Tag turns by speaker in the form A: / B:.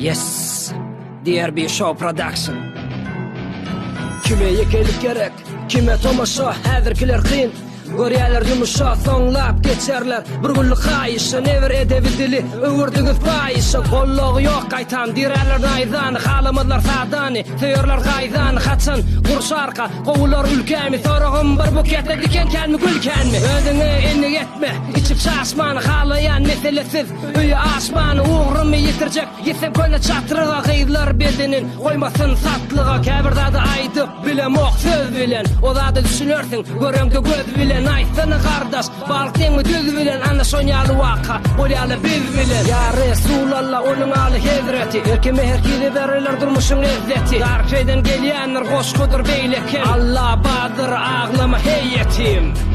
A: Yes! DRB Show Production. Kime ýekelik gerek, kime tomaşa, häzirkiler kyn. Görýärler ýumuşa, soňlap geçerler bir günlük haýyşa. Nebir edebi dili öwürdiňiz paýyşa. Gollogy ýok gaýtam dirärler naýzany, halamazlar sadany, söýerler gaýzany. Haçan gurşarka gowular ülkämi, soragym bir buketde diken känmi gül känmi? Özüňe endik etme, içip çaşmany, halaýan meselesiz. Öýe aşman ugrumy ýitirjek Ýetsem köne çatryga Gyzlar bedenin goýmasyn satlyga Käbir zady aýdyp bilemok söz bilen O zada düşünersiň göreňde göz bilen Aýtsana gardaş balyk deňmi düz bilen Ana şon ýaly waka bolýala biz bilen Ýa Resulalla onuň aly hezreti Erkeme her hili beriler durmuşyň lezzeti Dark şeyden gelýändir goşgudyr beýlekem Alla bardyr aglama heý ýetim.